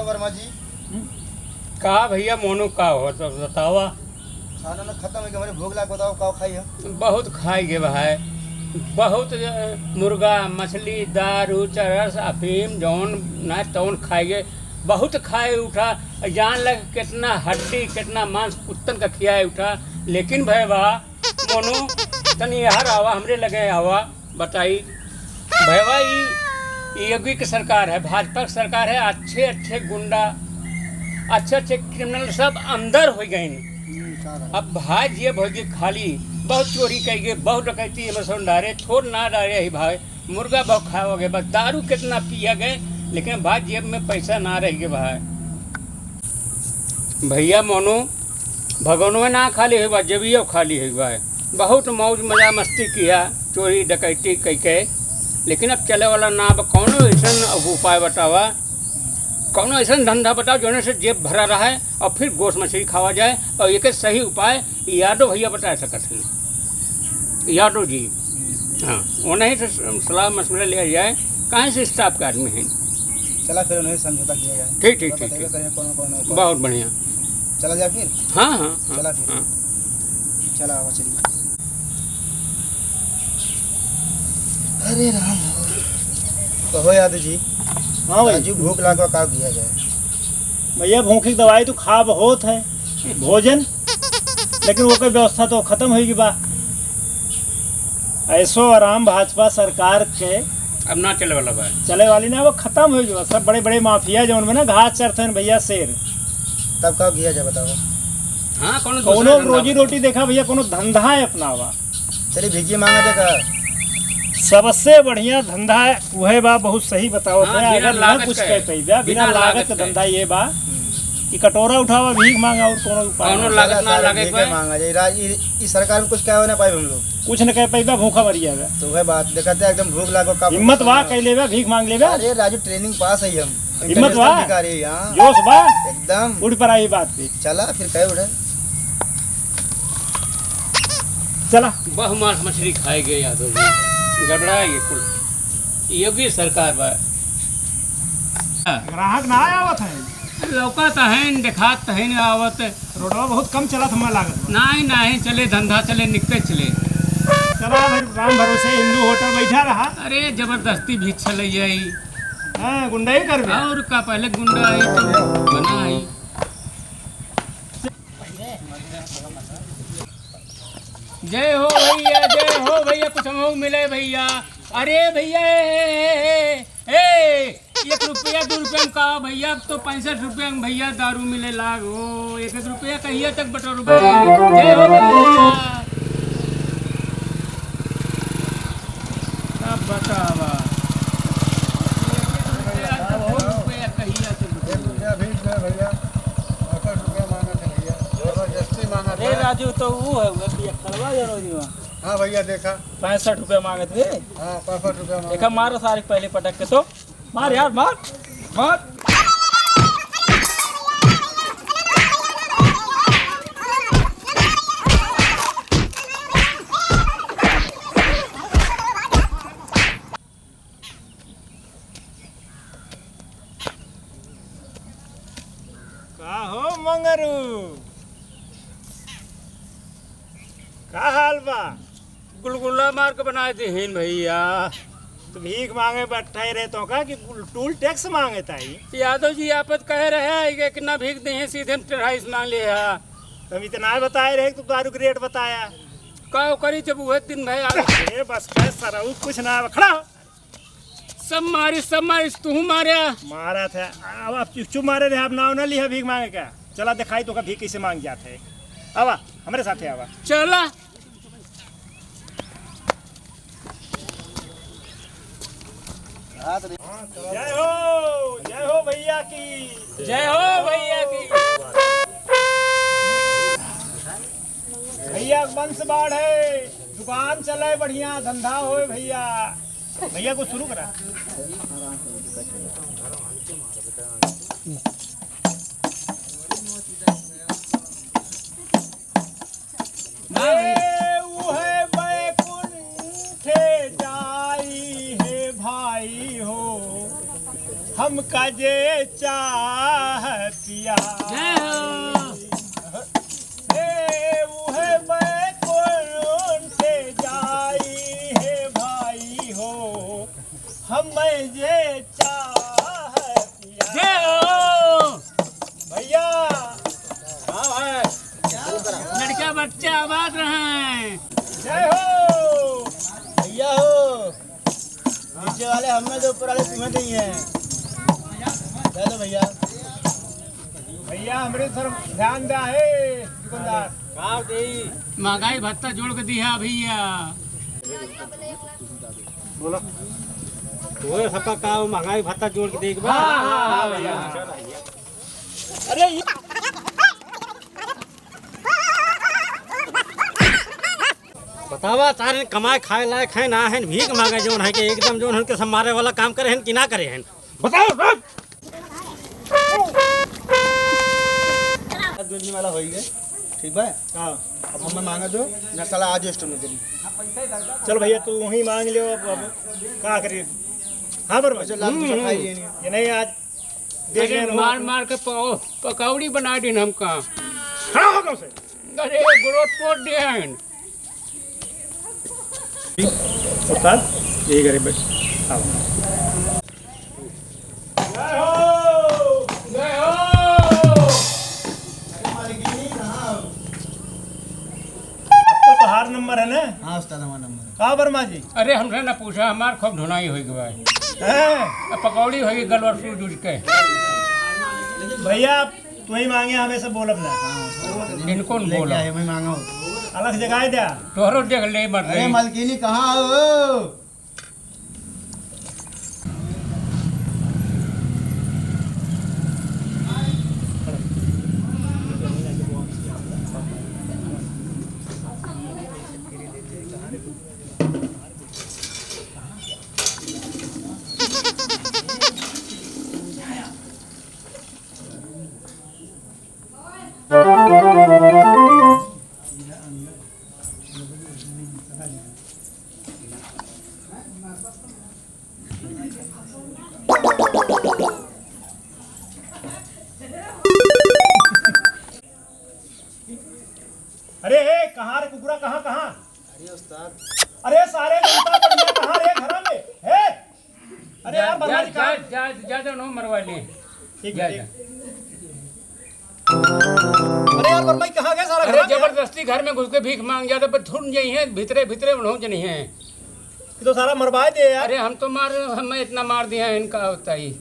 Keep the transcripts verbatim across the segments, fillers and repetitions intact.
वर्मा जी। हम्म? का भइया मोनू का हो, तो बतावा। खाना ना खतम होइ गए, हमरे भूख लाग, बताओ का खाई है? बहुत खाई गए भाई, बहुत, अ, मुर्गा, मछली, दारू, चरस, अफीम, जौन ना तौन खाई गए, बहुत खाए उठा। जान लग कितना हड्डी, कितना मांस कुत्तन का खियाए उठा। लेकिन भइया मोनू, तनी यहाँ आवा, हमरे लगे आवा, बताई। भइया, ई, ई योगी की सरकार है, भाजपा की सरकार है, अच्छे अच्छे गुंडा, अच्छे अच्छे क्रिमिनल सब अंदर होइ गए। हम्म, सारा। अब भाई जेब होइ गए खाली, बहुत चोरी कइ गए, बहुत डकैती में सब डारे, थोड़ ना डारे ही भाई, मुर्गा बहुत खावा गए, बस दारू कितना पिया गए, लेकिन भाई जेब में पैसा ना रह गए भाई। भइया मोनू, भगवान में ना खाली हुई बा, जेबियो खाली हुई बा। बहुत मौज मजा मस्ती किया, चोरी डकैती कइ के, लेकिन अब चले वाला ना। अब कौनो ऐसन उपाय बतावा, कौनो ऐसन धंधा बताओ जोने से जेब भरा रहे और फिर गोश मछली खावा जाए, और एक सही उपाय यादव भइया बता सकत हैं, यादव जी। हाँ, उन्हीं से सलाह मशवरा लिया जाए, कहाँ से स्टाफ का आदमी है। चला फिर उन्हें समझौता किया जाए। ठीक, ठीक, चला ठीक, बताइए ठीक। करें कौन कौन है। बहुत बढ़िया। चला जाए फिर? हाँ, हाँ, हाँ, चला फिर। हाँ। चला, आवा, चलिए। अरे राम हो। कहो यादव जी। हाँ भाई। राजू, भूख लागो, का किया जाए? भइया, भूख की दवाई तो खा बहुत है, भोजन, लेकिन ओकर व्यवस्था तो खतम होइ गई बा। ऐसो आराम भाजपा सरकार के अब ना चले वाला बा। चले वाली ना, वो खतम होइ गई बा। सब बड़े बड़े माफिया जौन में ना घास चरते हैं भइया, शेर। तब का किया जाए बताओ? हाँ, कौनो कौनो दूसरा धंधा रोजी बताओ। रोटी देखा भइया, कौनो धंधा है अपनावा। चलिए भिखिए मांगा देखा। सबसे बढ़िया धंधा है, उहे बा, बहुत सही बताओ हाँ, थे। बिना अगर बिना लागत कुछ के। कह पइबा, बिना बिना लागत लागत के के। धंधा ये बा हम्म। कि कटोरा उठावा, भीख मांगा, और कौनो उपाय कौनो ना। लागत ना सारे लागे भीखे कोई। मांगा जाए। राज, ई, ई सरकार में कुछ कह ना पाए हम लोग। कुछ न कह पइबा, भूखा मर जाएगा। तो वह बात देखते हैं, एकदम भूख लागो का हिम्मत बा, कह लेबा, भीख मांग लेबा। अरे राजू, ट्रेनिंग पास है हम। हिम्मत बा? इंटरनेशनल भिखारी है, हाँ। जोश बा? एकदम। उठ पर आई बात पे। चला फिर कहे उठे। चला। बहु मांस मछली खाए गए यादव जी। गड़बड़ा ये कुल। योगी सरकार बा। ग्राहक ना आवत है। लौका त है, देखात त है ना आवत। रोडवा बहुत कम चलत हमें लागत बा। नहीं, नहीं चले, धंधा चले, निकल चले। चला भाई, राम भरोसे हिंदू होटल बैठा रहा। अरे जबरदस्ती भी चले जाई। हाँ, गुंडा ही करबे। और का, पहले गुंडा आई तो बना आई। जय हो भइया, जय हो भइया, कुछ हमहू मिले भइया। अरे भइया, ए, ए, ए, ए, एक रुपया, दो रुपया में का भइया, अब तो पैंसठ रुपया में भइया दारू मिले लागो। एक एक रुपया कहिया तक बटोर भाई। जय हो भइया। अब बतावा। एक एक रुपया, दो रुपया कहिया तक बटोर। एक रुपया भी दे भइया, पचास रुपया मांगत है भइया, जबरदस्ती मांगत है। ए राजू, तो वो है, वो पियक्कड़वा जरो जी वहाँ। हाँ भइया, देखा। पैंसठ रुपया मांगत है। हाँ, पैंसठ रुपया मांगत देखा, है। मारो सारे पहले पटक के तो। मार यार, मार, मार। का हो मंगरू, का हाल बा? गुलगुला मार के बनाए देहिन भइया। तो भीख मांगे बैठे रहे तो का कि टूल टैक्स मांगे ताई? यादव जी आपत कहे रहे कि कितना भीख देहिन, सीधे हम चढ़ाई से मांग ले हा। तो हम इतना बताए रहे कि तू दारू के रेट बताया। का करी जब उहे दिन भइया। ए बस कहे सरऊ कुछ ना, खड़ा हो। सब मारी, सब मारी, तू मारे। मारा था। अब आप चुप चुप मारे रहे, आप नाव ना लिहा भीख मांगे का। चला दिखाई तो का भीख कैसे मांग जाते है। आवा, हमरे साथे आवा। चला। जय हो, जय हो भइया की। जय हो भइया की। भइया वंश बाढ़े, दुकान चले बढ़िया, धंधा होए भइया। भइया को शुरू करा। ए उहे बैकुंठे जाई हे भाई हो, हमका जे चाह पिया। जय हो। हे उहे बैकुंठ जाई हे भाई हो, हमें जे चाह पिया। जय हो। भैया। हाँ भाई। लड़का बच्चा आबाद रहें। जय हो। भैया हो। नीचे वाले हमें दो, ऊपर वाले तुम्हें नहीं है। दे दो भैया। भैया, हमरे सर ध्यान द्या है, दुकानदार। का देई? महंगाई भत्ता जोड़ के दिहा भैया। बोला। तोरे सबका का महंगाई भत्ता जोड़ के देख बा? हाँ, हाँ, हाँ, भैया। अरे, ये बतावा, सारे कमाए खाए लायक हैं ना हैं, भीख मांगे जौन है कि एकदम जौन है उनके सब मारे वाला काम करे हैं कि ना करे हैं, बताओ सब। आज दो दिन वाला होई गए, ठीक बा? हाँ। अब हमें मांगा दो, ना साला आज स्टोर में करी। चल भैया, तू वहीं मांग लियो, अब, अब का करी? हाँ, बर्मा। चल, लाल, तू हम्म, खाई हम्म। ये नहीं। ये नहीं, आज देख अरे, लेना। मार, मार के पकौ-, पकौड़ी बना दिन हमका। खड़ा हो कम से। अरे, ग्रोथ पोट दे हैं। उस्ताद, यही करे बस। आओ। जय हो। जय हो। अब तो तोहार नंबर है ना? हाँ उस्ताद, हमारा नंबर है। का वर्मा जी? अरे, हमसे ना पूछा, हमार खूब धुनाई होई गवा है। हैं? अब पकौड़ी होई गलवा सूझ उज के। भैया, तू ही मांगे, हमें से बोलब ना। इनको न लेके बोलो। आए, मैं मांगा हूँ। अलग जगाए द्या। तोहरो देख ले मत अरे रही। मलकिनी, कहाँ हो? अरे, ए, कहाँ रे कुकुरा, कहाँ, कहाँ? अरे उस्ताद। अरे सारे जनता बढ़िया कहाँ रे घरा में? हे? अरे जा, यार, जा, बर्मा जी जा, कहाँ? जा, जा, जा, उन्हों मरवा ले। ठीक जा, है, जा। ठीक। अरे यार, बर्मा जी कहाँ गए सारा अरे घरा में? जबरदस्ती घर में घुस के भीख मांग जाते, पर थुन जाई हैं, भीतरे, भीतरे उन्हों जनी हैं। ये तो सारा मरवाए दे यार। अरे हम तो मार, हमें इतना मार दिया है इनका होता ही।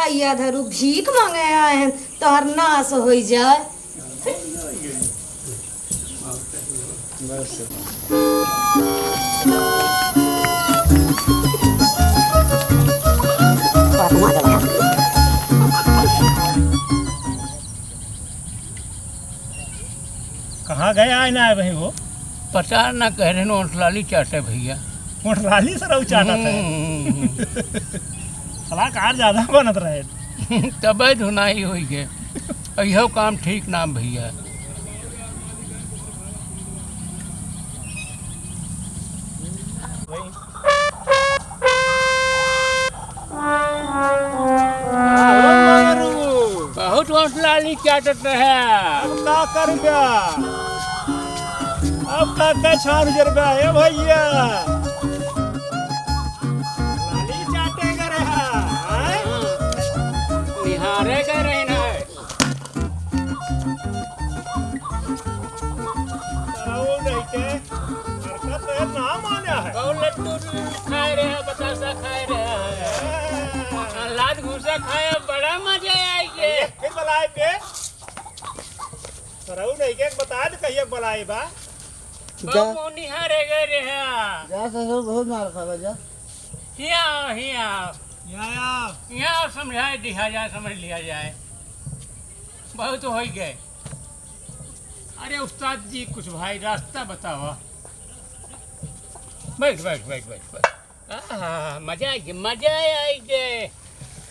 हैया धरू भीख मांगे आए हैं, तोहर नाश होई जाए। कहाँ गए, आए ना आए भाई वो? पता ना, कह रहे हैं, ओठ लाली चाटे भैया। ओठ लाली सरऊ चाटत है। हम्म। कलाकार ज्यादा बनत रहे। तबे धुनाई होई के। इहो काम ठीक ना भैया। बहुत ओठ लाली चाटत रहे। अब का करबे? अब का का छान जरबे, ए भैया? लाली चाटे करे है, हैं? निहारे करे ना। सरऊ नहीं के हरकत है, ना माने है। और लड्डू खाए रहे, बतासा खाए रहे। हाँ। लात घूसा खाए, बड़ा मजा आई के। फिर बुलाए पे। सरऊ नहीं के बता दे, कहिए बुलाए बा। जा। बहुत निहारे गए रहे। जा ससुर, बहुत मार खाबा, जा। हिया, हिया। हिया, हिया। हिया समझाए दिया जाए, समझ लिया जाए। बहुत होइ गए। अरे उस्ताद जी, कुछ भाई रास्ता बतावा। बैठ, बैठ, बैठ, बैठ, बैठ। आहा, मजा आई गए, मजा आई गए।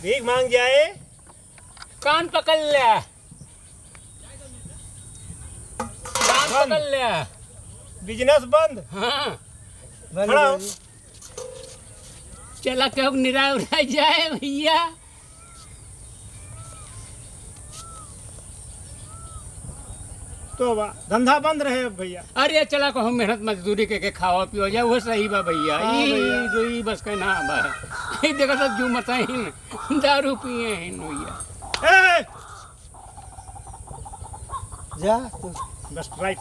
भीख मांग जाए। कान पकड़ ले, कान बंद। पकड़ ले। बिजनेस बंद। हाँ। बंद खड़ा हो। कर दी। चला, केहू निराय उराय जाए भइया। तो बा, धंधा बंद रहे अब भइया। अरे चला, कहूँ मेहनत मजदूरी के, के खावा पियो जाए, वो सही बा भइया। हाँ ई भइया। जो ई बस के ना बा। ई देखा तो जू मसाइन दारू पिए हैं भइया। ए! जा तू। बस राइट।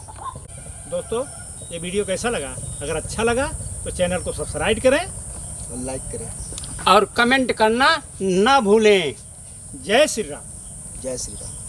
दोस्तों, ये वीडियो कैसा लगा? अगर अच्छा लगा तो चैनल को सब्सक्राइब करें। और लाइक करें। और कमेंट करना ना भूलें। जय श्री राम। जय श्री राम।